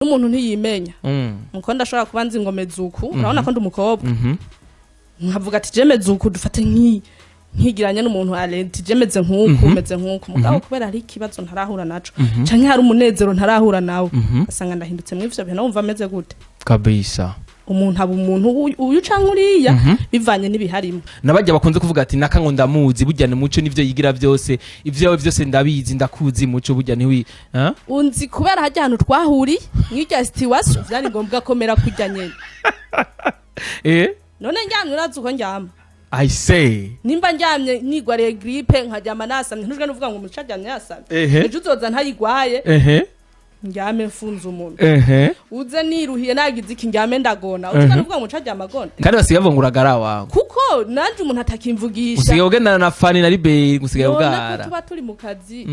N'umuntu ntiyimenya. Muko ndashobora kuba nzi ngo meze uku, urabona ko ndi umukobwa, nkavuga ati je meze uku, dufate nkigiranye n'umuntu arenti, je meze nk'uku, meze nk'uku, mugabo kubera hari ikibazo ntarahura naco canke hari umunezero ntarahura nawe, asanga ndahindutse muri ivyo bintu. Wumva ameze gute? Kabisa. Umuntu aba umuntu uyu canke uriya bivanye n'ibiharimo. Nabajya bakunze kuvuga ati naka ngo ndamuzi, burya ni Muco, nivyo yigira byose, ivyawe byose ndabizi, ndakuzi Muco, burya ntiwi, ah? Unzi kubera hajya ahantu twahuriye mw'irya situation, vyari ngombwa ko mera kurya nyene. None ndyamye, urazi uko ndyama? I say. Nimba ndyamye nigwariye grippe, nkaryama nasamye, ntujwe nuvuga ngo Muco aryamye yasamye. Ejo uzoza ntayigwaye, ndyame mfunze umunwa, uze niruhiye, nagize iki, ndyame ndagona, uzuga nuvuga ngo Muco aryama agona. Kandi basigaye bavuga ngo uragara wawe. Kuko nanje umuntu atakimvugisha. Usigaye ugendana na Fani na Liberi, usigaye None ko ugara. tuba turi mu kazi.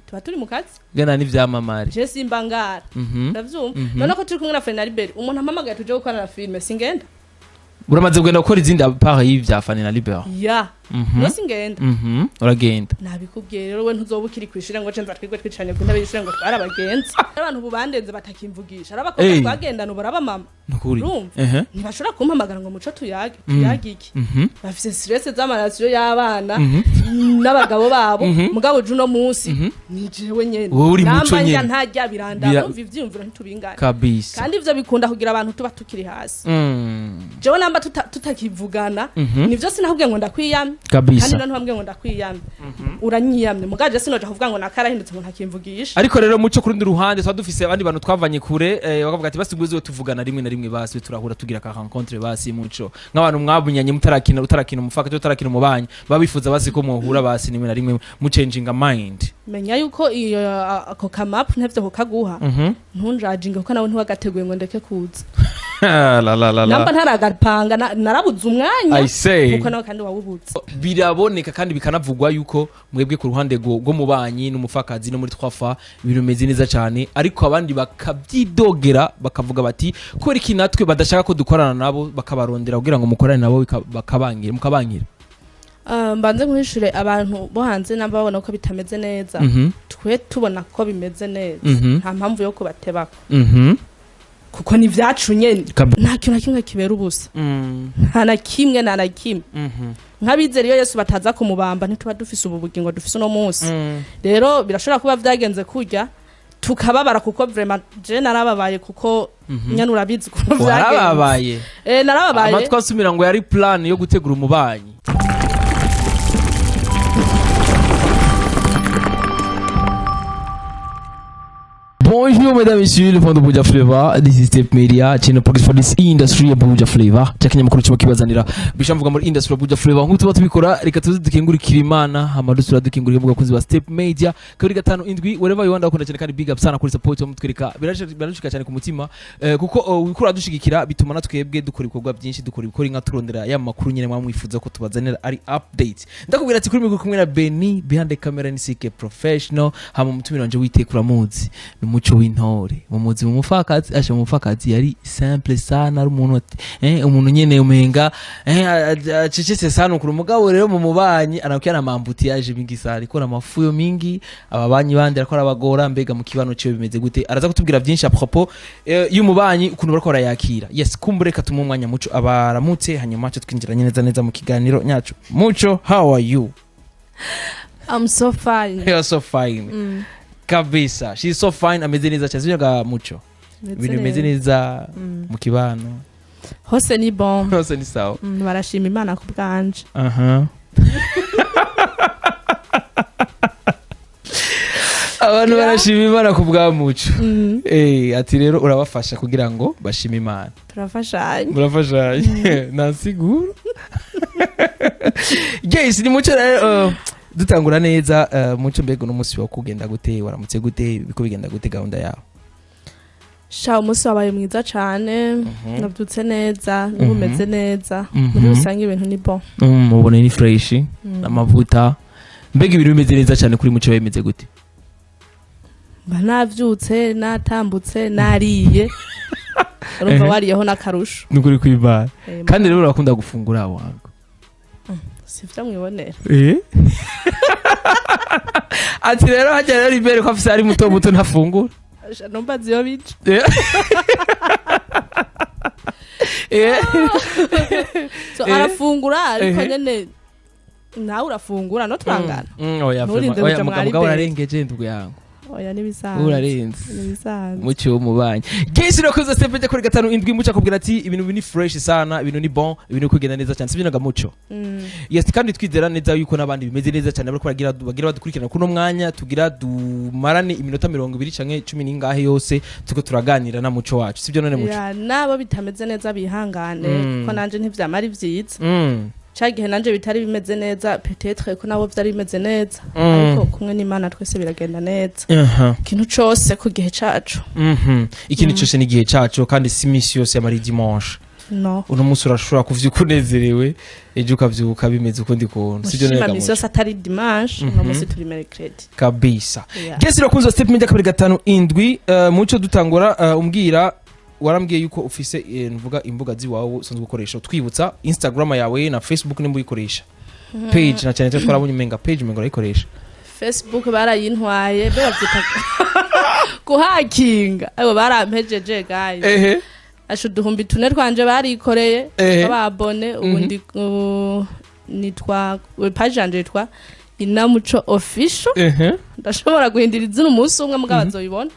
Tuba turi mu kazi. Ugendana n'ivyamamare. Je simba ngara. Ndavyumva. None ko turi kumwe na Fani na Liberi, umuntu ampamagaye tuje gukorana filime, singenda? Uramaze kugenda gukora izindi à part y'ivya Fani na Liberi? Ya. No singenda? Uragenda. Nabikubwiye rero, we ntuzoba ukiri kw'ishure ngo nza twigwe twicaranye ku ntebe y'ishure ngo twari abagenzi. Abantu ubu bandenze batakimvugisha, ari abakobwa twagendana ubu araba mama. Nukuri. Urumva? Ntibashobora kumpamagara ngo Muco tuyage. Tuyage iki? Bafise stress z'amarasiyo y'abana n'abagabo babo, mugabo je uno munsi ni jewe nyene. Wowe uri Muco Namba njya nyene. ntarya birandaba. Urumva, ivyiyumviro ntitubingane. Kandi ivyo bikunda kugira abantu tuba tukiri hasi. Jewe namba tutakivugana, nivyo sinakubwiye ngo ndakwiyamye. Kandi none ntiwambwiye ngo ndakwiyamye, uranyiyamye, mugabo je sinoja kuvuga ngo nakarahindutse ngo ntakimvugisha. Ariko rero Muco, ku rundi ruhande tuba dufise abandi bantu twavanye kure, bakavuga ati basi ubwo tuvugana rimwe na rimwe, basi turahura tugira ka rencontre, basi Muco, nk'abantu mwabunyanye mutarakina, utarakina umufaka cyangwa utarakina umubanyi, baba bifuza basi ko muhura basi rimwe na rimwe muchanginga mind. Menya yuko iyo ako kamapu ntevyo kukaguha. Ntunjajinge kuko nawe ntiwagateguye ngo ndeke kuza. La la la la. Namba ntaragapanga, narabuze umwanya. I say. Kuko nawe kandi wawubuze. Biraboneka kandi bikanavugwa yuko mwebwe ku ruhande rwo mubanyi n'umufakazi no muri twafa ibintu bimeze neza cyane, ariko abandi bakabyidogera, bakavuga bati kubera iki natwe badashaka ko dukorana nabo, bakabarondera kugira ngo mukorane nabo, bakabangira mukabangira. Ah, mbanze nkuhishure, abantu bo hanze namba babona ko bitameze neza, twe tubona ko bimeze neza, nta mpamvu yo kubatebako, kuko ni vyacu nyene. Nta kintu na kimwe kibera ubusa. Nta na kimwe, nta na kimwe. Nk'abizera, iyo Yesu bataza kumubamba, ntituba dufise ubu bugingo dufise uno munsi. Rero birashobora kuba vyagenze kurya, tukababara, kuko vraiment je narababaye, kuko nyene urabizi ukuntu vyagenze. Warababaye? Eh, narababaye. Amatwi asumira ngo yari plan yo gutegura umubanyi. Bonjour mesdames et messieurs, le fond de Buja Flavor. This is Step Media, channel focus for this industry ya Buja Flavor. Cyakinyamakuru kiba kibazanira bishamvuga muri industry ya Buja Flavor. Nk'uko tuba tubikora, reka tuze dukengurikira Imana, hama dusura dukengurikira mu bakunzi ba Step Media. Kabiri gatanu indwi, wherever you want, ndakunda cyane kandi big up sana kuri support yo mutwereka. Birashika cyane ku mutima. Kuko wikura dushigikira bituma natwebwe dukora ibikorwa byinshi, dukora ibikora inka, turondera ya makuru nyene mwamwifuza ko tubazanira ari update. Ndakubwira ati kuri micro kumwe na Benny, behind the camera ni CK Professional, hama umutumire wanje witeka uramuzi, ni Umuco w'Intore, mumuzi mu mufakazi, asha mufakazi yari simple sana, ari umuntu umuntu nyene umenga acecetse sana ukuri, umugabo rero mu mubanyi anakuya na mambutiyaje mingi sana, ariko amafuyo mingi, ababanyi bandi ariko arabagora. Mbega mu kibano ciwe bimeze gute? Araza kutubwira byinshi à propos y'umubanyi, ukuntu bariko barayakira. Yes, kumbure reka tumuhe umwanya Muco abaramutse, hanyuma cyo twinjiranye neza neza mu kiganiro nyacu. Muco, how are you? I'm so fine. You are so fine. Kabisa, she's so fine, ameze neza cyane, sibyo ga Muco? Ibintu bimeze neza mu kibano? Hose ni bon. Hose ni sawa. Barashima Imana ku bwanje. Aha, abantu barashima Imana ku bwa Muco. Ati rero urabafasha kugira ngo bashime Imana. Turafashanya. Murafashanya ntasiguro. Yes, ni Muco rero, dutangura neza. Muco, mbega uno munsi wa kugenda gute? Waramutse gute? Biko bigenda gute gahunda yawe? Sha, umunsi wabaye mwiza cane. Nabyutse neza, n'ubu meze neza. Muri rusange ibintu ni bon. Ubona ni fresh, amavuta. Mbega ibintu bimeze neza cyane kuri Muco, bimeze gute? Mba navyutse, natambutse, nariye, urumva, wariyeho n'akarusho. Nukuri kwibara. Kandi rero urakunda gufungura wangu. Sivyo mwibonera? Ati rero hajya rero imbere ko afise ari muto muto ntafungura. Asha, numbaza iyo bica. So, arafungura ariko nyene nawe urafungura, no turangana. Oya, Nturinde vraiment. Oya, kuja mugabo mwari mugabo bere. urarengeje, ndugu yangu. Oya, nibisanzwe. Urarenze. Nibisanzwe. Muco w'umubanyi kenshi urakoze. Step kuri gatanu indwi, muco akubwira ati ibintu ni fresh sana, ibintu ni bon, ibintu kugenda neza cyane, sibyo naga Muco? Mm. Yes, kandi twizera neza yuko n'abandi bimeze neza cyane, bariko bagira badukurikirana kuno mwanya tugira dumarane iminota 20 canke cumi n'ingahe yose turiko turaganira na Muco wacu, sibyo none Muco? Ya, nabo bitameze neza bihangane, kuko nanje ntivyama ari vyiza. Ca gihe nanje bitari bimeze neza, peut-être ko nabo vyari bimeze neza, ariko kumwe n'Imana twese biragenda neza. Ikintu cose ku gihe cacu. Ikindi cyose ni igihe cacu, kandi si imisi yose yamara dimanche. No. Uno munsi urashobora kuvyuka unezerewe, ejo ukavyuka bimeze ukundi kuntu, sibyo none Mushima ga misi Muco? yose atari dimanche. Uno musi turi mercredi. Kabisa. Yeah. Gesi irakunze Step Media kabiri gatanu indwi. Muco dutangura, umbwira, warambwiye yuko ufise, nvuga imbuga ziwawe usanzwe ukoresha. Twibutsa Instagram yawe na Facebook nimba uyikoresha, page na cyane cyane twarabonye umenga page, umenga urayikoresha. Facebook barayintwaye, be bavyita kuhakinga, abo barampejeje guys. Asha, 4000 twanje barikoreye. Ababone ubu ndi nitwa, page yanje yitwa Inamuco Official. Ndashobora guhindura izina umunsi umwe, mugabo bazoyibona.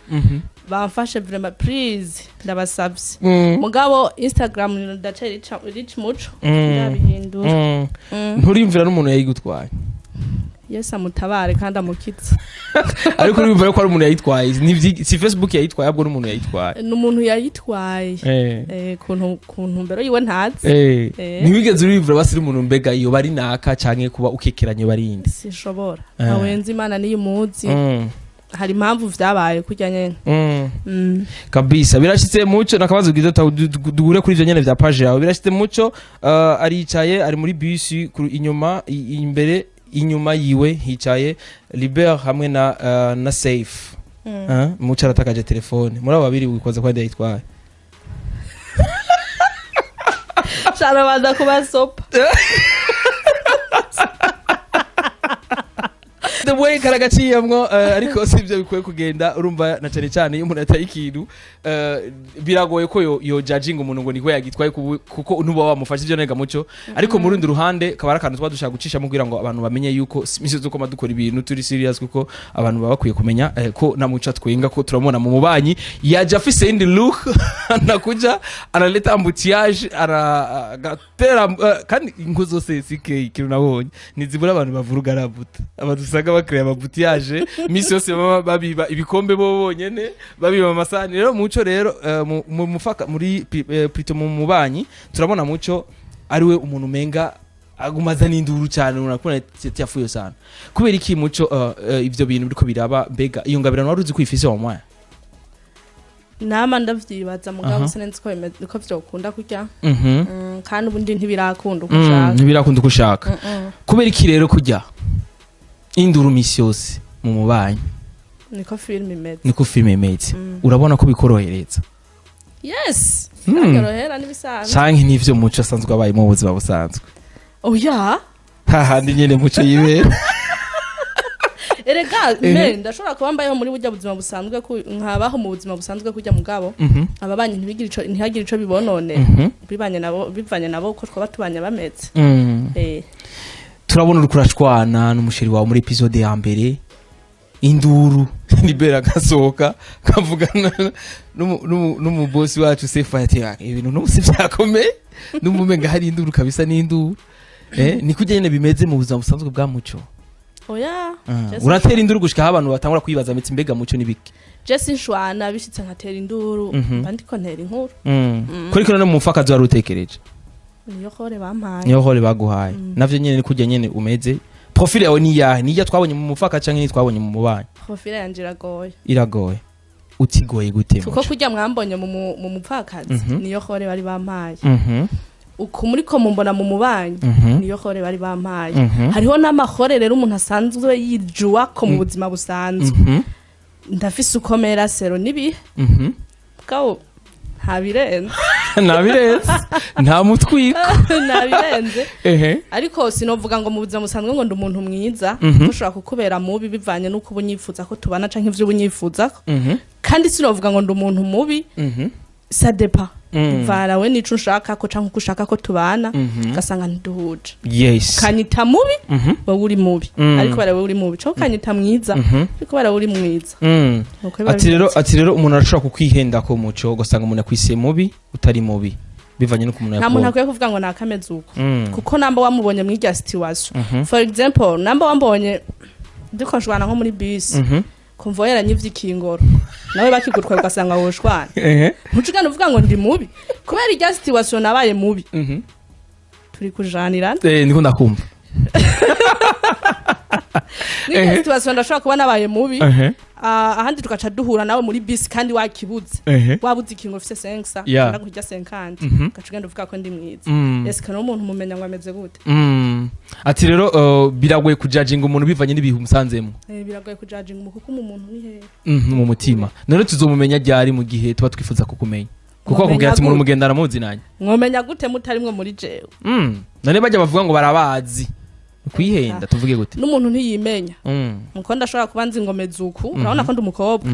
Bamfashe vraiment, please, ndabasavye. Mugabo Instagram ndacari rica muco, ndabihindura. Nturimvira n'umuntu yayigutwaye? Yesu amutabare kandi amukitse. Ariko urumva ko ari umuntu yayitwaye. Si Facebook yayitwaye, ahubwo n'umuntu yayitwaye. Ni umuntu yayitwaye. Ku ntumbero yiwe ntazi. Ntiwigeze uriyumvira basi umuntu mbega iyo bari naka, canke kuba ukekeranye barinde? Sinshobora. Ntawenze, Imana niyo imuzi. Hari impamvu vyabaye kurya nyene. Kabisa, birashitse Muco nakabazo bwiza duhure kuri ivyo nyene vya page yawe. Birashitse Muco aricaye, ari muri bus, inyuma, imbere, inyuma yiwe hicaye Liber hamwe na Safe. Muco aratakaje telefone. Muri abo babiri wikoza ko yayitwaye? Sharabanza kubasopa. The way karagaciyemwo, ariko si ibyo bikwiye kugenda. Urumva na cyane cyane iyo umuntu ataye ikintu, biragoye ko yo judging umuntu ngo niko yagitwaye, kuko nuba wamufashe ibyo nega Muco. Ariko mu rundi ruhande kaba ari akantu tuba dushaka gucishamo kugira ngo abantu bamenye yuko si imisi zo koma dukora ibintu turi serious, kuko abantu baba bakwiye kumenya ko na Muco atwenga, ko turamubona mu mubanyi yaje afise indi look, anakuja analeta embouteillage, ara agatera, kandi ingo zose sike ikintu nabonye ntizibura abantu bavuruga rabuta, abantu usanga bakreya amabutiyaje misi yose, baba babiba ibikombe bo bonyene, babiba amasahani. Rero Muco rero, mu mufaka muri plutôt mu mubanyi turabona Muco ariwe umuntu umenga agumaza n'induru cyane, urakubona yafuye sana. Kubera iki Muco, ivyo bintu biriko biraba? Mbega iyo ngabirano wari uzi ko ifise wa mwanya? Nama ndavyibaza, mugabo sinzi ko bimeze ko vyokunda kurya. Kandi ubundi ntibirakunda uko ushaka. Ntibirakunda uko ushaka. Kubera iki rero kurya induru misi yose mu mubanyi? Niko filime imeze. Niko filime imeze. Urabona ko bikorohereza? Yes, biranyorohera n'ibisanzwe. Canke n'ivyo Muco asanzwe abayemo mu buzima busanzwe? Oya. Hahandi nyene Muco yibera. Erega me ndashobora kuba mbayeho muri burya buzima busanzwe, nkabaho mu buzima busanzwe kurya, mugabo ababanyi ntihagire ico bibononera, bibanye nabo, bivanye nabo uko twaba tubanye bameze. Turabona uriko urashwana n'umusheri wawe muri episode ya mbere, induru, Libera agasohoka kavugana n'umubosi wacu Sefa, ati: "Ah, ibintu n'ubu vyakomeye, numva umenga hari induru kabisa." N'induru, ni kurya nyene bimeze mu buzima busanzwe bwa Muco? Oya. Uratera induru gushika aho abantu batangura kwibaza bati: "Mbega Muco nibiki?" Je sinshwana, bishitse nkatera induru, mba ndiko ntera inkuru. Kuri kino no mu mufakazi wari utekereje? Niyo rôle bampaye. Niyo rôle baguhaye. Navyo nyene ni kurya nyene umeze. Profil yawe ni iyahe? Niyo twabonye mu mufaka canke ni twabonye mu mubanyi? Profil yanje iragoye. Iragoye? Utigoye gute? Kuko Muco? kurya mwambonye mu mupfakazi, niyo rôle bari bampaye. Uku muriko mumbona mu mubanyi, niyo rôle bari bampaye. Hariho n'ama rôle rero umuntu asanzwe yijuwa ko mu buzima busanzwe. Ndafise uko mera sero n'ibihe, mugabo ntabirenze. Nabirenze, nta mutwiko. Nabirenze. Ariko sinovuga ngo mu buzima busanzwe ngo ndi umuntu mwiza. Ushobora kukubera mubi bivanye n'uko uba unyifuza ko tubana canke ivyo uba unyifuzako. Kandi sinovuga ngo ndi umuntu mubi. Ça dépend. Bivana we n'ico ushaka ko canke uko ushaka ko tubana. Ugasanga ntiduhuje. Kanyita mubi, wowe uri mubi. Ariko bara wowe uri mubi, canke ukanyita mwiza, ariko bara wowe uri mwiza. Nuko biba Ati rero bimeze. Ati rero umuntu arashobora kukwihenda ko muco, ugasanga umuntu akwise mubi utari mubi, bivanye n'uko umuntu Nta muntu yakubonye. akwiye kuvuga ngo nakameze uko. Kuko namba wamubonye muri irya situation, for example, namba wambonye ndiko nshwana nko muri bisi, kumva yaranyivye ikingoro, nawe bakigutwaye ugasanga woshwana, ntucugane uvuga ngo ndi mubi kubera irya situation nabaye mubi. Turi kujanirana. Ndiko ndakumva. N'irya situation ndashobora kuba nabaye mubi. Ahandi tugaca duhura nawe muri bisi kandi wakibuze, wabuze ikingo ufise 500, ndakurya 50, ugaca ugenda uvuga ko ndi mwiza. Ese kana umuntu mumenya ngo ameze gute? Ati rero biragoye kujajinga umuntu bivanye n'ibihe umusanzemo. Biragoye kujajinga umuntu kuko umuntu ni hehe? Mu mutima. None tuzomumenya ryari mu gihe tuba twifuza kukumenya? Kuko Mwomenya bakubwira ati umuntu gute? mugendana muzi nanye. Mwomenya gute mutarimwe muri jewe? None bajya bavuga ngo barabazi, kwihenda tuvuge gute? N'umuntu ntiyimenya. Muko ndashobora kuba nzi ngo meze uku, urabona ko ndi umukobwa,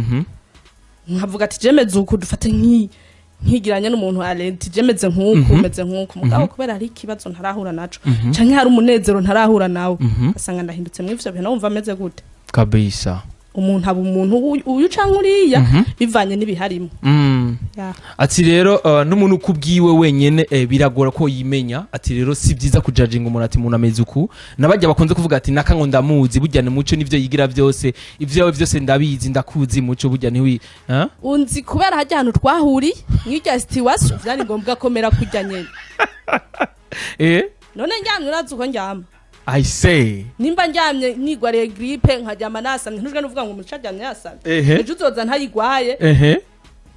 nkavuga ati je meze uku, dufate nkigiranye n'umuntu arenti, je meze nk'uku, meze nk'uku, mugabo kubera hari ikibazo ntarahura naco, canke hari umunezero ntarahura nawe, asanga ndahindutse muri ivyo bintu, wumva ameze gute? Kabisa. Umuntu aba umuntu uyu canke uriya bivanye n'ibiharimo. Yeah. Ati rero n'umuntu kubwiwe wenyene biragora ko yimenya. Ati rero si byiza kujajinga umuntu ati umuntu ameze uku. Nabajya bakunze kuvuga ati naka ngo ndamuzi, burya ni muco, nivyo yigira byose, ivyawe byose ndabizi, ndakuzi muco, burya ntiwi, ha? Unzi kubera hajya ahantu twahuriye mw'irya situation, vyari ngombwa ko mera kurya nyene. None ndyamye, urazi uko ndyama? I say. Nimba ndyamye nigwariye grippe, nkaryama nasamye, ntujwe nuvuga ngo umuco aryamye yasamye. Ejo uzoza ntayigwaye,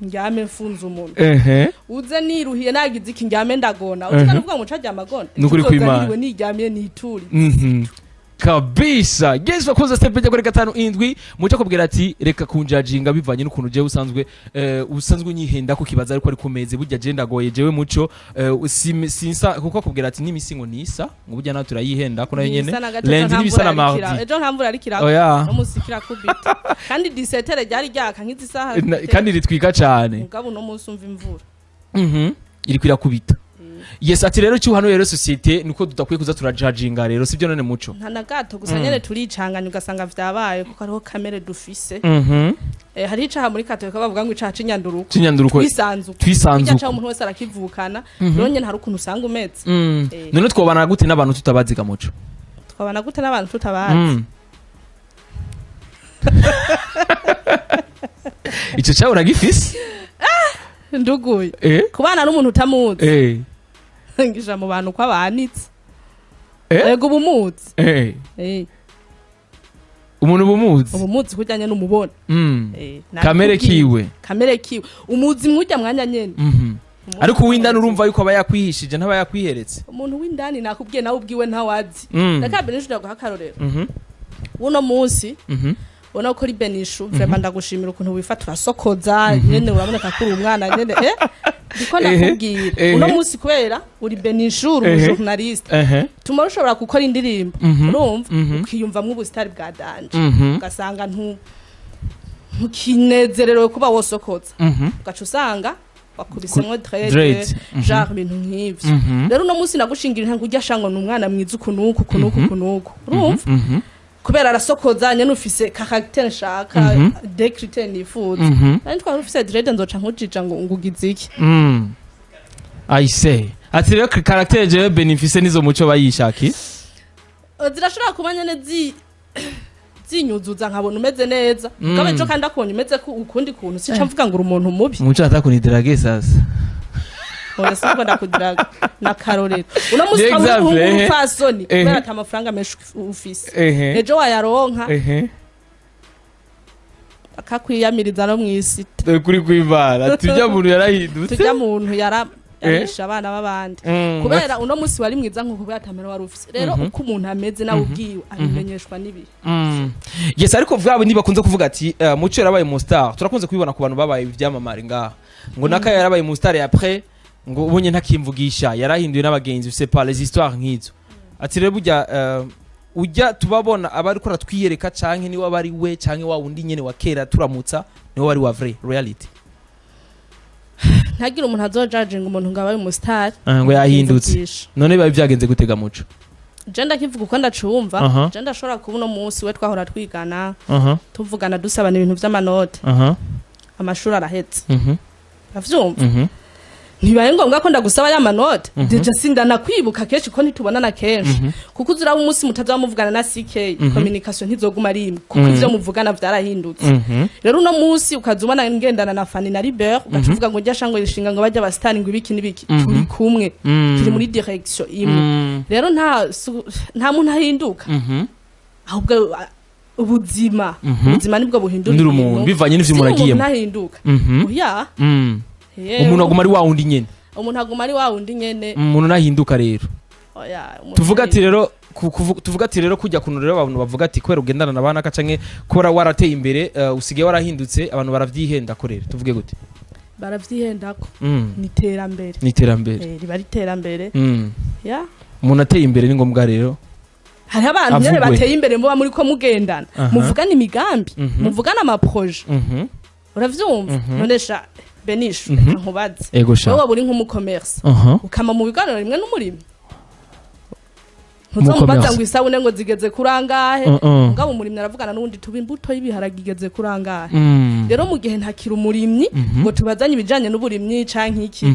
ndyame mfunze umunwa. Uze niruhiye, nagize iki, ndyame ndagona, uzi nuvuga ngo umuco aryama agona. Nukuri Ejo uzoza kw'Imana. niriwe niryamiye nituri. Kabisa. Yes, bakunze step ijya kuri 57, muco kubwira ati reka kunjajinga bivanye n'ukuntu jewe usanzwe usanzwe unyihenda ku kibaza, ariko ari kumeze burya je ndagoye jewe muco, sinsa kuko akubwira ati n'imisi ngo nisa, ngo burya nawe turayihenda ko nayo nyene. Nisa na gato, Lundi ejo nta n'ibisa na mvura yariko mardi. Ejo nta mvura yariko iragwa. Oya. No musi kirakubita kandi 17 ryari ryaka nk'izi saha. Kandi ritwika cane. Mugabo uno munsi umva imvura. Iriko irakubita. Yes, ati rero cyo hano rero société nuko tudakwiye kuza turajajinga rero, sibyo none muco? Nta na gato, gusa nyene turicanganya ugasanga vyabaye kuko hariho kamere dufise. Hariho icaha muri katolika bavuga ngo icaha c'inyanduruko. C'inyanduruko. Twisanzuko. Twisanzuko. Irya caha umuntu wese arakivukana. Rero nyene hari ukuntu usanga umeze. None twobana gute n'abantu tutabaziga muco? Twabana gute n'abantu tutabazi? Ico cyawe uragifise? Nduguye. Kubana n'umuntu utamuzi, ngisha mu bantu ko abanitse. Ego, uba umuzi. Umuntu uba umuzi. Uba umuzi kujyanye n'umubona. Kamere Nabikubwiye. kiwe. Kamere kiwe umuzi mwujya mwanya nyene. Ariko uw'indani urumva yuko aba yakwihishije, ntaba yakwiheretse. Umuntu w'indani nakubwiye nawe ubwiwe ntawazi. Reka Benishu ndaguha akarorero. Uno munsi ubona ko uri Benishu, vraiment ndagushimira ukuntu wifata, urasokoza nyene, uraboneka ko uri umwana nyene, ndiko ndakubwira. Uno munsi kubera uri Benishu, uri umujournaliste, tuma ushobora gukora indirimbo, urumva, ukiyumvamwo ubusitari bwa danger, ugasanga ntukinezererewe kuba wosokoza, ugaca usanga wakubisemwo dread. Dread, genre ibintu nk'ivyo. Rero uno munsi nagushingira intango urya shango ni umwana mwiza uku n'uku, uku n'uku, uku n'uku, urumva, kubera arasokoza nyene, ufise caractère nshaka, des critères nifuza. Nari twari ufise dread, nzoca nkujija ngo ngugize iki? I say. Ati rero caractère jewe benefise nizo muco bayishaki. Zirashobora kuba nyene zinyuzuza nkabona umeze neza. Mugabo ejo kandi akubonye umeze ukundi kuntu, sica mvuga ngo uri umuntu mubi. Muco atakunidrague sasa. Oya, sinubwo ndakudiraga, na karorero uno munsi Ni ukaba uri exemple, umuhungu w'umupfasoni kubera ata amafaranga menshi ufise, ejo wayaronka akakwiyamiriza no mw'isi. Kuri kwivara tujya muntu yarahindutse. Tujya muntu yara yarishe abana b'abandi kubera uno munsi wari mwiza nko kubera atamera wari ufise. Rero uko umuntu ameze nawe ubwiwe abimenyeshwa n'ibihe. Yes, ariko vyabo ntibakunze kuvuga ati muco yarabaye mu star. Turakunze kubibona ku bantu babaye ivyamamare ngaha, ngo naka yarabaye mu star et après Ngo ubonye ntakimvugisha, yarahinduye n'abagenzi, c'est pas les histoires nk'izo. Ati rero burya ujya tubabona aba ariko aratwiyereka, canke niwe aba ari we, canke wa wundi nyene wa kera turamutsa niwe wari wa vrai reality? Ntagire umuntu azojajinga umuntu ngo abaye umusitari Ngo yahindutse. Mvugisha. None biba byagenze gutega, Muco? Je ndakivuga uko ndacumva. Je ndashobora kuba uno munsi we twahora twigana, tuvugana, dusabana ibintu vy'amanote, amashuri arahetse, uravyumva? Ntibibaye ngombwa ko ndagusaba ya manote. Déjà sindanakwibuka kenshi ko ntitubonana kenshi, kuko uziraba umunsi mutazaba muvugana na CK, communication ntizoguma ari imwe, kuko ivyo muvugana vyarahindutse. Rero uno munsi ukaza ubona ngendana na Fanny na Libert, ugaca uvuga ngo njya shango rishinga ngo bajya abasitani, ngo ibiki n'ibiki. Turi kumwe, turi muri direction imwe. Rero nta muntu ahinduka, ahubwo ubuzima, ubuzima nibwo buhindura Nduri umuntu bivanye n'ivyo umuntu Si umuntu agiyemo. ntahinduka. Oya. Yewe. Umuntu aguma ari wa wundi nyene. Umuntu aguma ari wa wundi nyene. Umuntu nahinduka rero. Oya, umuntu Tuvuga ati ntahinduka. rero tuvuga ati rero kujya kuntu rero abantu bavuga ati kubera ugendana na bana canke kubera warateye imbere, usigaye warahindutse, abantu baravyihenda ko. Rero tuvuge gute? Baravyihendako. Ni iterambere. Ni iterambere. Riba ari iterambere. Ya. Umuntu ateye imbere ni ngombwa rero Hariho abantu nyene avugwe. bateye imbere muba muri ko mugendana, muvugana imigambi, muvugana amaproje, uravyumva? Nonesha Benishu, reka nkubaze. Ego sha. Wowe waba uri nk'umucommerce, ukama mu biganiro rimwe n'umurimyi, ntuzomubaza Umucommerce. ngo isabune ngo zigeze kuri angahe? Mugabo umurimyi aravugana n'uwundi, tuba imbuto y'ibiharage igeze kuri angahe? Rero mu gihe ntakiri umurimyi ngo tubazanye ibijanye n'uburimyi canke iki,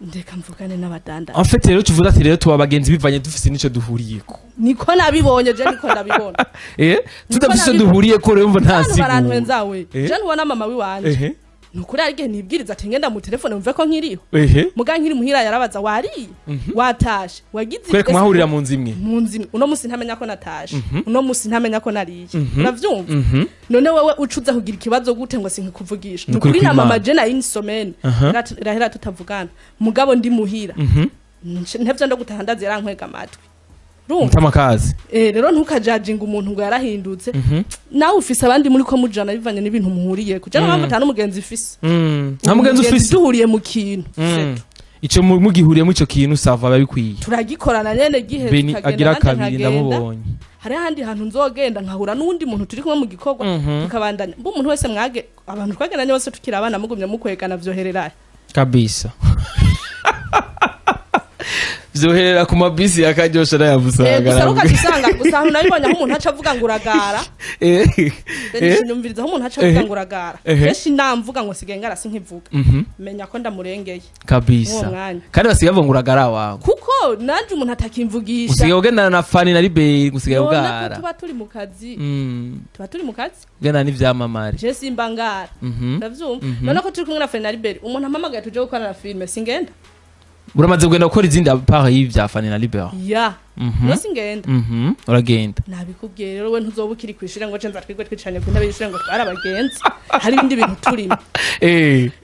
ndeka mvugane n'abadandaza. En fait rero tuvuga ati rero tuba abagenzi bivanye dufise nico duhuriyeko. Niko nabibonye, je niko ndabibona. Tudafise ico nabibonye. duhuriyeko rero mva nta Abantu siguro. barantwenzawe. Je ntubona mama wiwanje? Nukuri hari igihe nibwiriza ati ngenda mu telefone mve ko nkiriho. Muga nkiri muhira yarabaza: wariye, watashe, wagize Kwereka mwahurira mu nzu imwe. Mu nzu imwe. Uno musi ntamenya ko natashe, uno musi ntamenya ko nariye, uravyumva? Mhm. None wewe ucuza kugira ikibazo gute ngo sinkikuvugisha? Nukuri Nukuri na mama kw'Imana. je na une semaine irahera tutavugana, mugabo ndi muhira. Ntevyo ndo gutaha ndazi yarankwega amatwi, urumva? Mutamakazi. Rero ntukajajinga umuntu ngo yarahindutse. Nawe ufise abandi muri ko mujana bivanye n'ibintu muhuriye kuja. Mpamvu ata n'umugenzi ufise. Nta mugenzi ufise. Duhuriye mu kintu. C'est tout. Ico mugihuriyemo ico kintu, ça va, biba bikwiye. Turagikorana nyene gihe Beni tukagenda, agira nanje kabiri. nkagenda. Ndamubonye. Hari ahandi hantu nzogenda nkahura n'uwundi muntu turi kumwe mu gikorwa, tukabandanya. Mba umuntu wese mwage abantu twagendanye bose tukiri abana, mugumye mukwegana, vyohererahe? Kabisa, vyoherera ku mabisi ya Kanyosha n'ayamusaga. Gusa rukaca usanga gusa ahantu nabibonye aho umuntu aca avuga ngo uragara. Benshi nyumviriza aho umuntu aca avuga ngo uragara. Kenshi namvuga ngo sigaye ngara sinkivuga, menya ko ndamurengeye mw'uwo mwanya. Kandi basigaye bavuga ngo uragara wawe. Kuko nanje umuntu atakimvugisha. Usigaye ugendana na Fani na Liberi, usigaye None ko ugara. tuba turi mu kazi. Tuba turi mu kazi. Ugendana n'ivyamamare. Je simba ngara. Ndavyumva. None ko turi kumwe na Fani na Liberi, umuntu ampamagaye tuje gukorana filime, singenda? Uramaze kugenda gukora izindi part y'ivya Fani na Liberi? Ya. No singenda? Uragenda. Nabikubwiye rero, we ntuzoba ukiri kw'ishure ngo nza twigwe twicaranye ku ntebe y'ishure ngo twari abagenzi. Hari ibindi bintu turimo.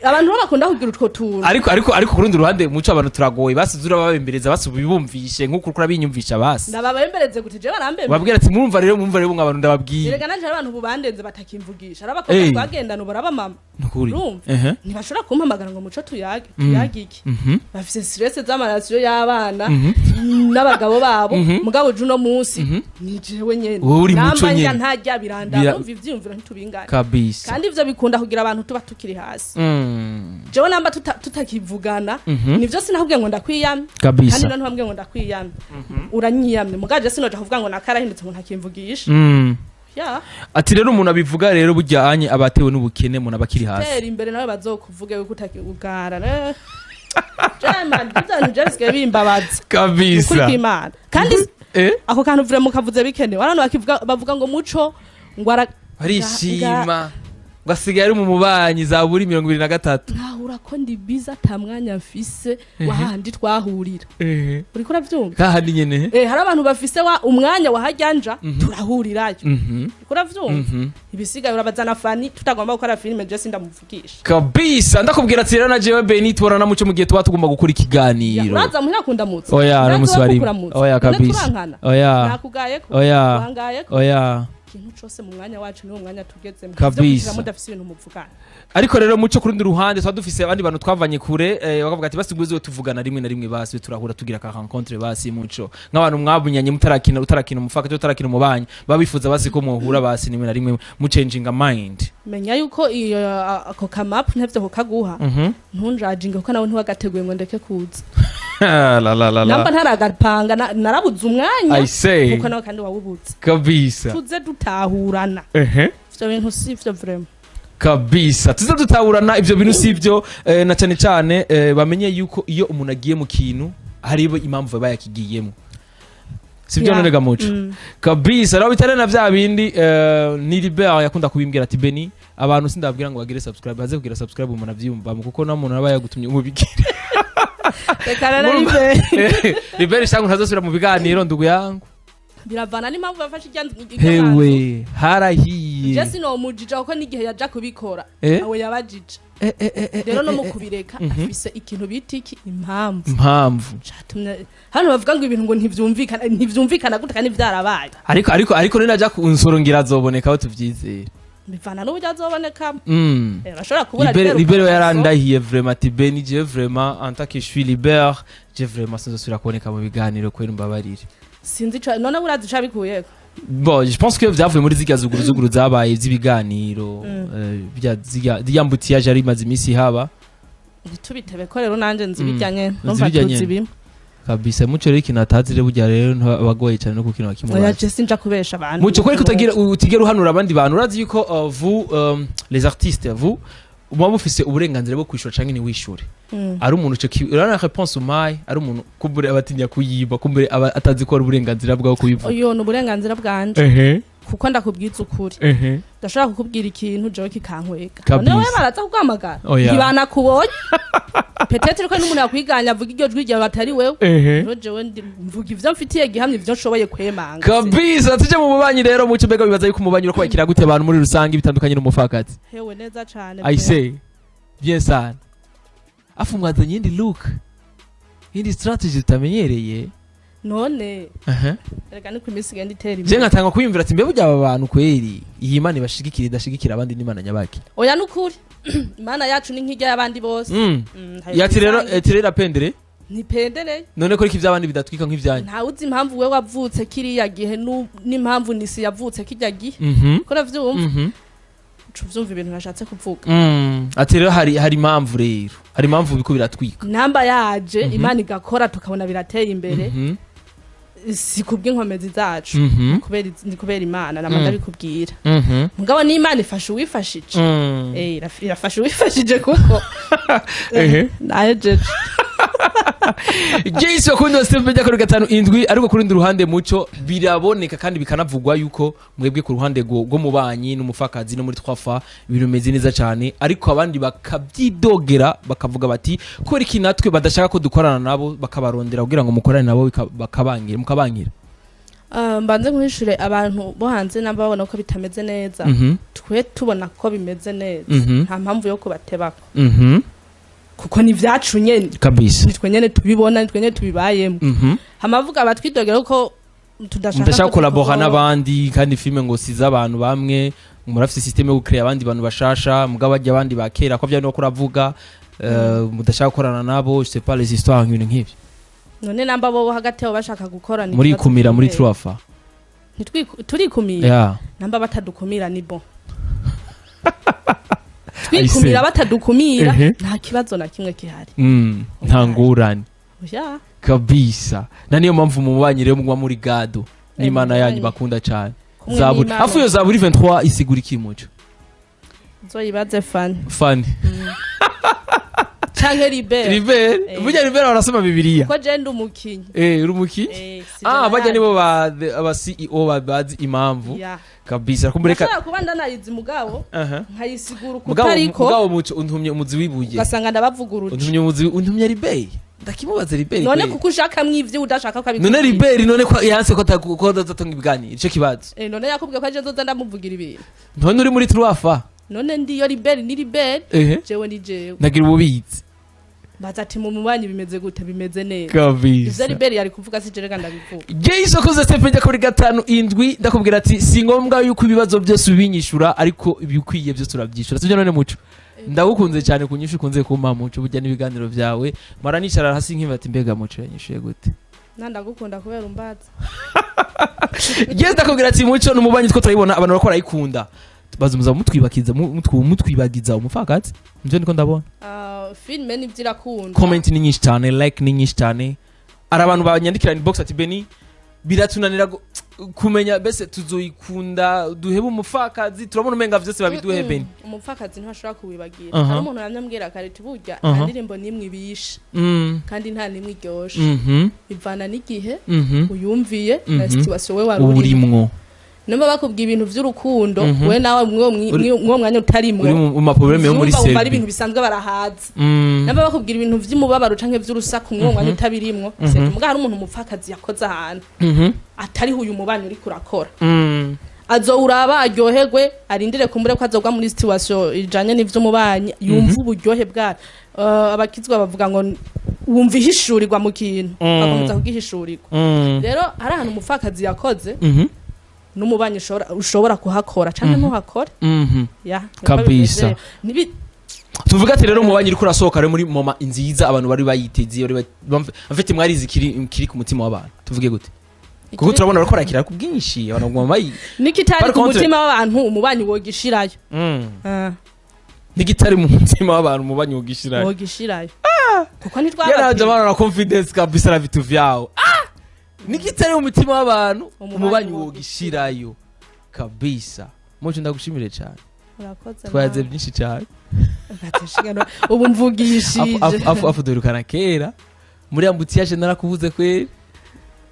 Abantu bo bakunda kugira utwo tuntu. Ariko ku rundi ruhande, muco, abantu turagoye. Basi urababembereza, basi ubibumvishe nk'uko uriko urabinyumvisha basi. Ndababembereze gute? Je barambembereza. Babwira ati murumva rero, murumva rero, mwe abantu ndababwiye. Erega nanje hari abantu bubandenze batakimvugisha, ari abakobwa twagendana ubu araba mama. Nukuri. Urumva? Ntibashobora kumpamagara ngo muco tuyage. Tuyage iki? Bafise stress z'amarasiyo y'abana n'abagabo babo. Mugabo je uno munsi ni jewe nyene. Wowe uri muco Namba njya nyene. ntarya birandaba. Urumva, ivyiyumviro ntitubingane. Kandi ivyo bikunda kugira abantu tuba tukiri hasi. Jewe namba tutakivugana, nivyo sinakubwiye ngo ndakwiyamye. Kandi none ntiwambwiye ngo ndakwiyamye, uranyiyamye. Mugabo je sinoja kuvuga ngo nakarahindutse ngo ntakimvugisha. Ya. Ati rero umuntu abivuga rero burya anye aba atewe n'ubukene, umuntu aba akiri hasi. Tera imbere nawe bazokuvuge yuko utakigara. Jema ivyo bintu je bisigaye bimbabaza. Ukuri kw'Imana kandi ako kantu vraiment kavuze bikenewe. Abantu bakivuga, bavuga ngo muco ngo ara Barishima ngo asigaye ari mu mubanyi za buri 23. Nkahura ko ndi biza, ata mwanya mfise wahandi twahurira. Uriko uravyumva? Kahandi nyene. Hari abantu bafise wa umwanya wahajyanja turahurirayo. Uriko uravyumva? Mhm. Ibisigaye urabazana Fani tutagomba gukora filime, je sindamuvugisha. Kabisa, ndakubwira ati rero na jewe Beni tubona na muco mu gihe tuba tugomba gukora ikiganiro. Uraza muhira kundamutsa? Oya, Uraza n'umunsi wari kukuramutsa? oya. None Kabisa. turankana? Oya. Nakugayeko? Oya. Wangayeko? Oya. Ikintu cose mu mwanya wacu, niwo mwanya tugezemo. Kabisa. Mudafise ibintu muvugana. Ariko rero, muco, ku rundi ruhande tuba dufise abandi bantu twavanye kure, bakavuga ati: "Basi ngwizo tuvugana rimwe na rimwe, basi turahura tugira ka rencontre." Basi muco, nk'abantu mwabunyanye mutarakina, utarakina umufaka cyangwa utarakina umubanyi, baba bifuza basi ko muhura basi rimwe na rimwe muchanginga mind. Menya yuko iyo ako kamapu ntavyo kukaguha. Ntunjajinge, kuko nawe ntiwagateguye ngo ndeke kuza. La la la la. Namba ntaragapanga, narabuze umwanya. I say. Kuko nawe kandi wawubuze. Kabisa. Tuze dutahurana. Ivyo bintu si vyo vraiment. Kabisa, tuze dutahurana, ivyo bintu sivyo, na cyane cyane bamenye yuko iyo umuntu agiye mu kintu hari impamvu aba yakigiyemo, sibyo? Yeah. None ga muco, kabisa rero bitari na vya bindi, ni Libert yakunda kubimbwira ati: "Beni, abantu sindababwira ngo bagire subscribe, baze kugira subscribe umuntu avyiyumvamo, kuko na muntu aba yagutumye umubigire." Reka rero, Libert. Libert shangu ntazosubira mu biganiro, ndugu yangu. Biravana n'impamvu yafashe irya. Hewe, harahiye. Je sinomujija, kuko n'igihe yaja kubikora awe yabajije. Rero no mu kubireka afise ikintu bita iki, impamvu. Impamvu. Catumye hano bavuga ngo ibintu ngo ntivyumvikana. Ntivyumvikana gute kandi vyarabaye? Ariko ninaja ku nsoro ngira azoboneka aho tuvyizere. Bivana n'uburyo azobonekamo. Bashobora kubura. Libert. Libert Libert ukabona. Yarandahiye vraiment ati: "Beni, je vraiment, en tant que je suis Libert, je vraiment sinzosubira kuboneka mu biganiro kwera, umbabarire." Sinzi ico none urazi ico abikuyeko. Bon, je pense que vyavuye muri zirya zuguru zuguru zabaye z'ibiganiro, bya zirya embouteillage yari imaze iminsi haba. Ntitubitebe ko rero nanje nzi ibijya nyene. Uzi Numva ibijya tuzi nyene. bimwe. Kabisa, muco rero ikintu atazi rero burya rero ntibagoye cyane no kukino Oya, bakimubaza. je sinja kubesha abantu. Muco, kweri kutagira utigera uhanura abandi bantu, urazi yuko vous, les artistes, vous muba mufise uburenganzira bwo kwishura canke ntiwishure. Ari umuntu ico urabona réponse umpaye, ari umuntu kumbure abatinya kuyiba, kumbure aba atazi ko ari uburenganzira bwawe kubivuga. Oyo ni uburenganzira bwanje, kuko ndakubwiza ukuri, ndashobora kukubwira ikintu jewe kikankwega. Kabisa. None wewe baraza kuguhamagara? Oya. Ntibanakubonye. Peut-être ko n'umuntu yakwiganya avuga iryo jwi ryawe atari wewe. Rero jewe mvuga ivyo mfitiye gihamya, ivyo nshoboye kwemanga. Kabisa, tuje mu bubanyi rero. Muco, mbega bibaza yuko umubanyi uriko wakira gute abantu muri rusange bitandukanye n'umufakazi? Hewe, neza cane. I say bien sana. Afu mwazanye iyindi look, iyindi strategy tutamenyereye. None reka niko iminsi igenda itera Je imbere. nkatanga kwiyumvira ati: mbe burya aba bantu kweri iyi Imana ibashigikira, idashigikira abandi n'Imana nyabaki? Oya, nukuri Imana yacu ni nk'irya y'abandi bose. Ntayo Yati rero twisangiye. Ati rero apendere. Ntipendereye. None ko iki ivy'abandi bidatwika nk'ivyanyu? Ntawe uzi impamvu we wavutse kiriya gihe n'impamvu nisi yavutse kirya gihe. Ko uravyumva? Uca uvyumva ibintu nashatse kuvuga. Ati rero hari impamvu, rero hari impamvu biko biratwika. Namba yaje Imana igakora tukabona birateye imbere, si kubw'inkomezi zacu, kubera ni kubera Imana nama ndabikubwira. Mugabo n'Imana ifasha uwifashije. Irafasha uwifashije kuko nahejeje. Jace, bakundi wa Step Media kuri 57. Ariko ku rundi ruhande, muco, biraboneka kandi bikanavugwa yuko mwebwe ku ruhande rwo mu banyi n'umufakazi no muri twafa ibintu bimeze neza cyane, ariko abandi bakabyidogera, bakavuga bati: "Kubera iki natwe badashaka ko dukorana nabo?" Bakabarondera kugira ngo mukorane nabo, bakabangira mukabangira. Mbanze nkuhishure abantu bo hanze namba babona ko bitameze neza. Twe tubona ko bimeze neza. Nta mpamvu yo kubatebako, kuko ni ivyacu nyene. Kabisa. Nitwe nyene tubibona, nitwe nyene tubibayemo. Hamavuga abatwidogera ko tudashaka mudashaka ko kolabora n'abandi, kandi filime ngo siza abantu bamwe, murafise système yo gucrea abandi bantu bashasha, mugabo bajya abandi ba kera ko vyari no kuravuga, mudashaka gukorana nabo, je sais pas, les histoires nk'ibintu nk'ivyo. None namba bo hagati yabo bashaka gukorana, muri ikibazo kumira muri kiri hehe? truafa. Turikumira. Namba batadukumira ni bon. Twikumira, batadukumira, nta kibazo na kimwe gihari. Nta ngorane. Oya. Kabisa, na niyo mpamvu mu bubanyi rero muguma muri gado n'Imana yanyu mubanyi. bakunda cyane. Kumwe Zaburi n'Imana. afu iyo Zaburi 23 isigura iki, muco? Uzoyibaze Fani. Fani. Canke Libert. Libert. Burya Libert barasoma Bibiliya. Ko je ndi umukinyi. Uri umukinyi. Si Ah, je. bajya nibo ba aba CEO bazi impamvu. Ya. Kabisa, kumureka. Ndashobora kuba ndanayizi, mugabo nkayisigura uko Mugabo utariko, mugabo muco, untumye umuzi wibuye. ugasanga ndabavuguruje. Untumye umuzi, untumye Libert, ndakimubaza Libert. None Kweli. kuko ushakamwo ivyo udashaka ko abikubwira. None Libert, none ko yanse ko atazatanga ibiganiro, ico kibazo. None yakubwiye ko aje nzoza ndamuvugira ibintu? None uri muri truafa. None ndiyo Libert ni Libert. Ehe. Jewe ni jewe. Ndagira ububizi. Baza ati: "Mu mubanyi bimeze gute?" Bimeze neza. Kabisa. Ivyo Liberi yari kuvuga si jerega ndabivuga. Jayso koze step njya kuri gatanu indwi, ndakubwira ati si ngombwa yuko ibibazo byose ubinyishura, ariko ibikwiye byose urabyishura, sibyo? None Muco, ndagukunze cyane ku nyishu ukunze kumpa. Muco, burya n'ibiganiro byawe mara nicara hasi nkiba ati: "Mbega Muco yanyishuye gute?" Na ndagukunda kubera umbaza. Yes, ndakubwira ati Muco ni umubanyi two turayibona, abantu barako barayikunda, baza mutwibakiza mutwibagiza umupfakazi, nivyo niko ndabona. Ah, filime nivyo irakunda. Comment ni nyinshi cyane, like ni nyinshi cyane. Hari abantu banyandikira inbox ati: "Beni, biratunanira kumenya bese tuzoyikunda duhebe umupfakazi, turabona umenga vyose babiduhe." Beni, Umupfakazi ntashobora kuwibagira. Hari umuntu yamye kare ati burya nta ndirimbo n'imwe ibishe kandi nta n'imwe iryoshe, bivana n'igihe uyumviye na situation we wari urimo. Urimwo. Nimba bakubwiye ibintu vy'urukundo, we nawe mwuwo mwanya utarimwo, Uri mu ma problème yo muri uvyumva, wumva ari sebi. ibintu bisanzwe, barahaza. Namba bakubwira ibintu vy'umubabaro canke vy'urusaku, mwuwo mwanya utabirimwo, c'est muga hari umuntu umupfakazi yakoze ahantu atariho uyu mubanyi uriko urakora, azowuraba aryoherwe, arindire kumbure ko azogwa muri situation ijanye n'ivy'umubanyi, yumva uburyohe bwayo. Abakizwa bavuga ngo wumva ihishurirwa mu kintu, bakomeza kugihishurirwa. Rero hari ahantu umupfakazi yakoze n'umubanyi ushobora kuhakora canke ntuhakore. Ya, niko Kabisa. bimeze. Nibi Tuvuga ati rero umubanyi uriko urasohoka rero muri moma nziza, abantu bari bayiteze, bari en fait mwarizi kiri ku mutima w'abantu, tuvuge gute? Kuko turabona bariko barakira ku bwinshi, abantu baguma bayi Nikitari Par ku contre- mutima w'abantu, umubanyi wogishirayo. Ah, Nigitari mu mutima w'abantu, umubanyi wogishirayo. Wogishirayo kuko Yaraje ntitwabatiye. Abana na confidence kabisa na vitu vyao. Ah, nigitari mu mutima w'abantu, Umubanyi umubanyi wogishirayo. wogishirayo kabisa. Muco, ndagushimire cyane. Urakoze. Twayaze Nawe. byinshi cyane. Ubu mvugishije. Afu duherukana kera muri embouteillage, narakubuze kweri.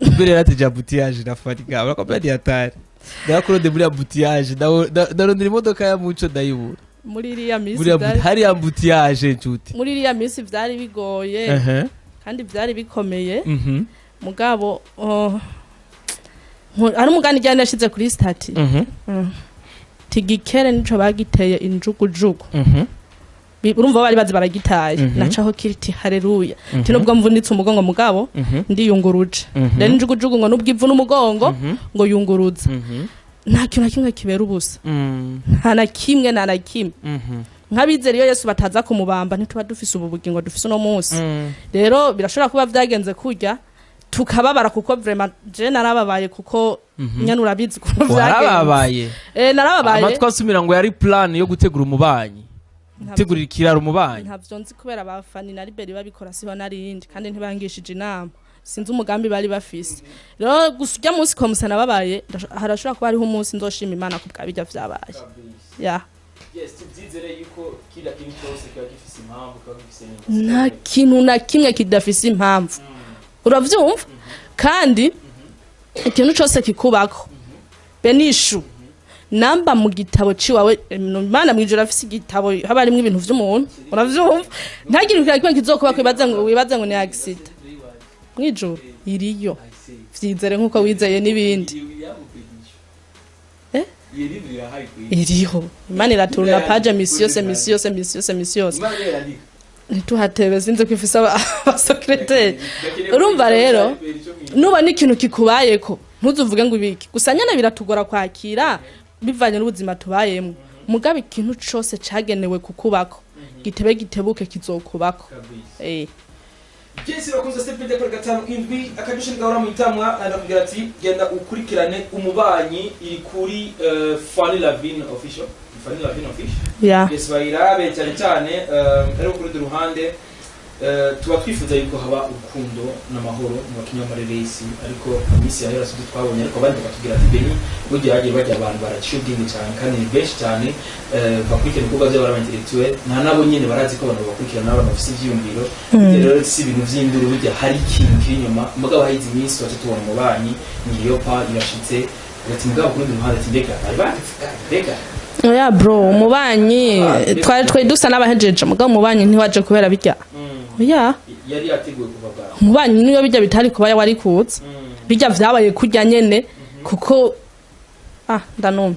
Mbere yarateje embouteillage nafatika, urakwambia ni hatari. Narakurode muri embouteillage, ndarondera imodoka ya Muco ndayibura. Muri iriya minsi Muri hari embouteillage, nshuti. Muri iriya minsi vyari bigoye kandi vyari bikomeye. Mugabo oh, hari umugani ryari nashize kuri statut tigikere nico bagiteye injugujugu. Urumva bari bazi baragitaye. Nacaho kiriti haleluya, ti nubwo mvunitse umugongo, mugabo ndiyunguruje. Rero injugujugu ngo nubwo ivu n'umugongo ngo yunguruza, nta kintu na kimwe kibera ubusa, nta na kimwe, nta na kimwe. Nk'abizera iyo Yesu bataza kumubamba, ntituba dufise ubu bugingo dufise uno munsi. Rero birashobora kuba vyagenze kurya tukababara, kuko vraiment je narababaye, kuko nyene urabizi ukuntu vyagenze. Warababaye? Eh, narababaye. Amatwi asumira ngo yari plan yo gutegura umubanyi, gutegurira ikiraro umubanyi. Ntavyo nzi kubera abafani na Liberi babikora siho narindi, kandi ntibangishije inama, sinzi umugambi bari bafise. Rero gusa urya munsi komusa nababaye, harashobora kuba hariho umunsi nzoshima Imana ku bwa bijya vyabaye ya. Yes, tubyizere yuko kila kintu cyose kiba gifise impamvu, kiba gifise Nta kintu na kimwe kidafise impamvu, uravyumva? Kandi ikintu cose kikubako, benishu namba mu gitabo ciwawe, Imana mwijoro afise igitabo haba harimwo ibintu vy'umuntu, uravyumva? Ntagire ikintu na kimwe kizokubako wibaze ngo ni accident. Mwijoro iriyo, vyizere nkuko wizeye n'ibindi. Eh? Iriho, Imana iraturuna page misi yose, misi yose, misi yose, misi yose. Ntituhatebe, sinzi ko ifise abasekreteri. Urumva rero, nubona ikintu kikubayeko, ntuzuvuge ngo ibiki gusa. Nyene biratugora kwakira bivanye n'ubuzima tubayemwo, mugabo ikintu cose cagenewe kukubako, gitebe gitebuke, kizokubako. Eh. Jesi bakunze step kuri gatanu indwi akajisho gahora mu itamwa, ndakubwira ati genda ukurikirane umubanyi, iri kuri Fanny Lavine Official, Fanny Lavine Official. Ya. Yes, bayirabe cyane cyane. Ariko kuri rundi ruhande, tuba twifuza yuko haba urukundo n'amahoro mu bakinnyi b'amareresi, ariko mu minsi yahera sibyo twabonye. Ariko abandi bakatubwira ati: "Beni, burya hagiye bajya abantu baraciye ubwenge cyane kandi ni benshi cyane, bakurikirana ibikorwa by'abari aba intellectuel, nta nabo nyene barazi ko abantu bakurikirana n'abantu bafise ivyiyumviro." Burya rero si ibintu vy'induru, burya hari ikintu kiri inyuma. Mugabo hahize iminsi twaca tubona umubanyi ngiyo pa irashitse, ati mugabo ku rundi ruhande ati mbega bari babivuga, mbega? Oya bro, umubanyi twari twari dusa n'abahejeje, mugabo umubanyi ntiwaje kubera bijya, oya. Yari yateguwe kuva bwawe. Umubanyi niyo bijya bitari kuba wari kuza, bijya vyabaye kurya nyene kuko ah ndanumye.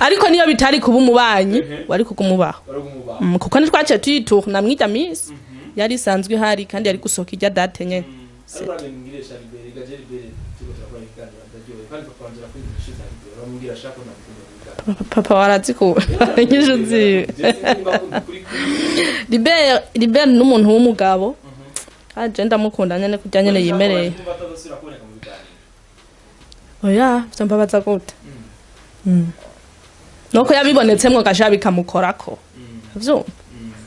Ariko niyo bitari kuba umubanyi, wari kugumubaho. Baragumubaho. Kuko ntitwaciye tuyitura mwirya misi, yari isanzwe ihari kandi yari gusohoka irya date nyene. Ariko urabingirisha Libere gaje. Libere tuko turakora ibiganiro, ndaryohewe kandi papa wanje arakunda inyishu za Libere, uramubwira ashaka ko nakunda ibiganiro. Papa warazikura inyishu ziwe. Libere, Libere n'umuntu w'umugabo kandi je ndamukunda nyene kurya nyene yimereye. Atazosubira kuboneka mu biganiro. Oya, vyo mbabaza gute? Nuko yabibonetsemwo gasha bikamukorako, vyumva.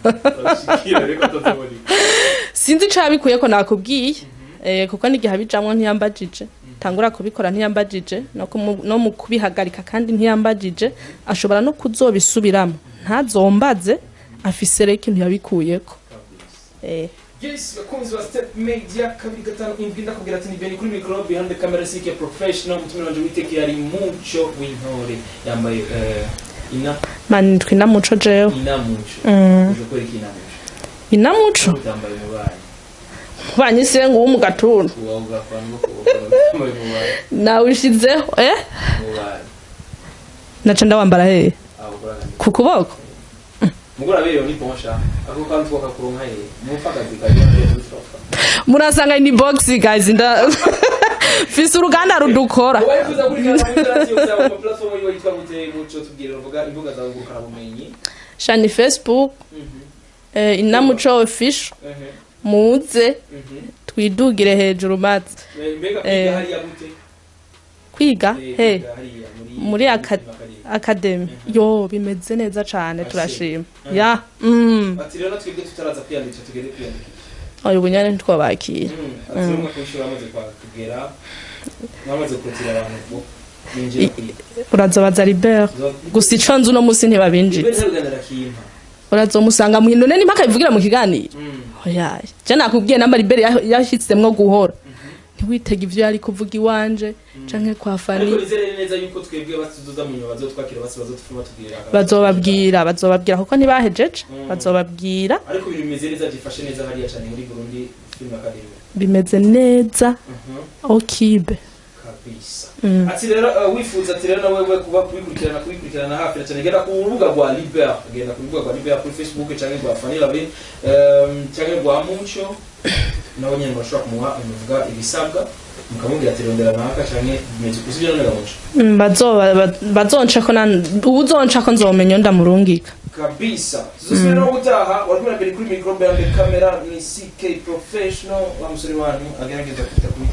Urabishikira reko atazoboneka. Sinzi ico yabikuyeko, nakubwiye, kuko n'igihe abijamwo ntiyambajije, tangura kubikora ntiyambajije, no mu kubihagarika kandi ntiyambajije. Ashobora no kuzobisubiramo ntazombaze, afise rero ikintu yabikuyeko. Yes, bakunzi ba Step Media 257, ndakubwira ati ni Beni kuri micro, behind the camera CK Professional, mutumire wanje witeke yari Muco w'Intore, yambaye ina Mani twina muco jewe. Ina Muco. Uje kwereka ina Muco. Ina muco. Utambaye umubanyi. Banyise ngo mu gatuntu. Uwa ugafana ngo utambaye umubanyi. Nawushizeho. Umubanyi. Naca ndawambara hehe? Aho ukora. Ku kuboko. Mugura beyo ni bonsha ako kandi twakakuronka he mufakazi kaje. Murasanga ni box guys, nda fise uruganda rudukora. Wifuza kurikirana muri radio zawe, ku platform yiwe yitwa gute, Muco? Tubwire uvuga imbuga zawe ngurukana bumenyi. Shani Facebook, Inamuco Official. Muze twidugire hejuru maze. Mbega kwiga hariya gute? Kwiga he? Kwiga hariya muri Muri Academy. Academy yo bimeze neza cane, Ashe. turashima ya. Ati rero twebwe tutaraza kwiyandikisha, tugende kwiyandikisha. Oya, ubu nyene ntitwabakira. Ati rero umwaka w'ishuri wamaze kugera, mwamaze kurutira abantu bo binjira kwiga. Urazobaza Libert gusa, ico nzi uno musi ntibabinjiza. Libert ntabiganira kimpa. Urazomusanga mu none nimpaka bivugira mu kiganiro. Oya, je nakubwiye namba Libert yashitsemwo guhora, ntiwitege ivyo yari kuvuga iwanje canke kwa Fani. Ariko nizere neza yuko twebwe batuzoza mu nyuma bazotwakira, basi bazotufuma tubwira. Bazobabwira, bazobabwira kuko ntibahejeje. Bazobabwira. Ariko ibintu bimeze neza, byifashe neza hariya cyane muri Burundi Film Academy. Bimeze neza okibe. Kabisa. Ati rero wifuza ati rero nawe kuba kubikurikirana hafi na cyane, genda ku rubuga rwa Liber, genda ku rubuga rwa Liber kuri Facebook cyangwa rwa Fanny Lavin, cyangwa rwa Muco, nawe nyene bashobora kumuha umuvuga ibisabwa, mukamubwira ati rondera naka canke bimeze usibye none ga Muco. Bazoncako ubu uzoncako nzomenya ndamurungika. Kabisa. Tuzosubira no gutaha. Wari kumwe na Beri kuri micro, behind the camera ni CK Professional, wa musore wanyu agerageza kwita kuri.